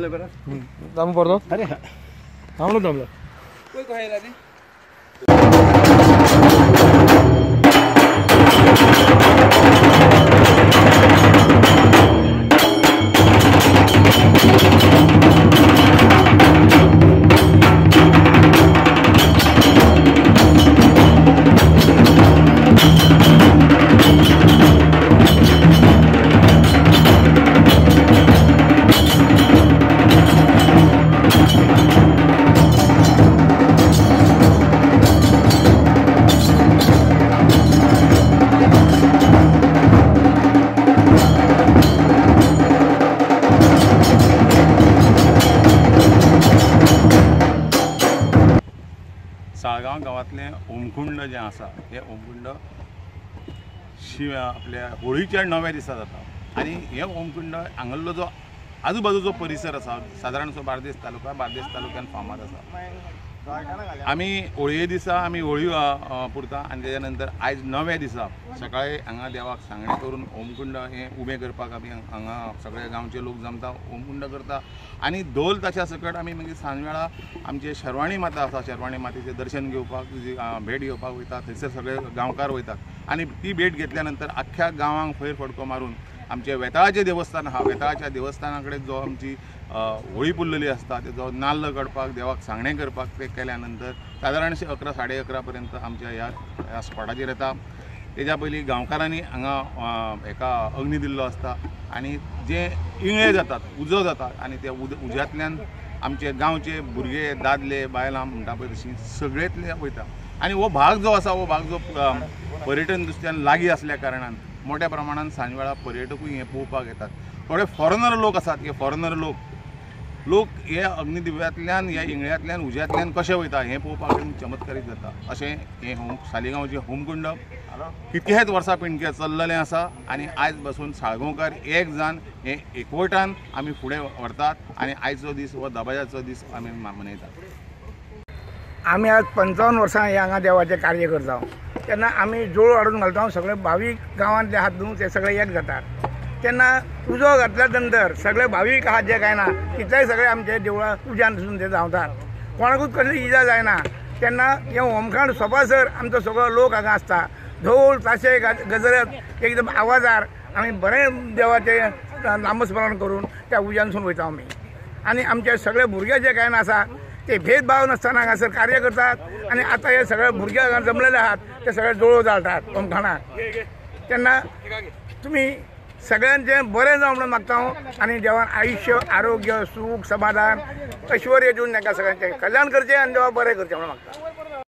दामू परतो अरे थांबलो थांबलो साळगांव गांवांतलें होमकुंड जें आसा हें होमकुंड शिव आपल्या होळीच्या णव्या दिसा जाता आनी हें होमकुंड हांगासरलो जो आजूबाजूचो परिसर आसा सादारणसो बार्देस तालुका, बार्देस तालुक्यान फामाद आसा। आमी होळये दिसा आमी होळी पुरता आनी तेज्या नंतर आयज णव्या दिसा सकाळी हांगा देवाक सांगणें करून होमकुंड हें उबें करपाक आमी हांगा सगळे गांवचे लोक जमता, होमकुंड करता आनी धोल ताच्या सकट आमी मागीर सांजवेळा आमचे शर्वाणी माता आसा, शर्वाणी मातेचें दर्शन घेवपाक भेट घेवपाक वयता, थंयसर सगळे गांवकार वयतात आनी ती भेट घेतल्या नंतर आख्ख्या गांवांक फयर फडको मारून आमचें वेताळाचें देवस्थान आहा, वेताळाच्या देवस्थाना कडेन जो आमची होळी पुरलेली आसता तेजो नाल्ल काडपाक देवाक सांगणें करपाक तें केल्या नंतर सादारणशें 11 साडे 11 पर्यंत आमच्या ह्या स्पॉटाचेर येता। तेज्या पयलीं गांवकारांनी हांगा हेका अग्नी दिल्लो आसता आनी जे इंगळे जातात, उजो जाता आनी त्या उज्यांतल्यान आमचे गांवचे भुरगे, दादले, बायलां म्हणटा पळय तशीं सगळेंतले वयता आनी हो भाग जो आसा हो भाग जो पर्यटन दृश्ट्यान लागीं आसल्या कारणान मोठ्या प्रमाणान सांजवेळा पर्यटकूय हे पळोवपाक येतात। थोडे फॉरेनर लोक आसात, हे फॉरेनर लोक हे अग्निदिव्यांतल्यान, ह्या इंगळ्यांतल्यान, उज्यांतल्यान कशें वयता हें पळोवपाक चमत्कारीक जाता। अशें हें होम सालिगांवचें होमकुंड कितकेच वर्सां पिणके चल्ललें आसा आनी आयज बसून साळगांवकार एक जावन हें एकवटान आमी फुडें व्हरतात आनी आयचो दीस हो दबाज्याचो दीस आमी मनयतात। आमी आज 55 वर्सां हे हांगा देवाचें कार्य करता तेन्ना आमी जोळ हाडून घालता, सगळे भावीक गांवांतले आहात न्हू ते सगळे एक जातात। तेन्ना उजो घातल्या नंतर सगळे भावीक आहात जे काय ना तितलेय सगळे आमचे देवळां उज्यान ते धांवतात, कोणाकूच कसली इजा जायना। तेन्ना हें होमखंड सोपासर आमचो सगळो लोक हांगा आसता, धोल ताशे गजरत एकदम आवाजार आमी बरें देवाचें नामस्मरण करून त्या उज्यानसून वयता आमी। आनी आमचे सगळे भुरगे जे काय ना आसा ते भेदभाव नासतना हांगासर कार्य करतात आनी आतां हे सगळे भुरगे हांगा जमलेले आहात ते सगळे जोळो जाळटात होमखणाक। तेन्ना तुमी सगळ्यांचें बरें जावं म्हणून मागता हांव आनी देवान आयुश्य, आरोग्य, सूख, समाधान, ऐश्वर्य दिवन तांकां सगळ्यांचें कल्याण करचें आनी देवा बरें करचें म्हणून मागता।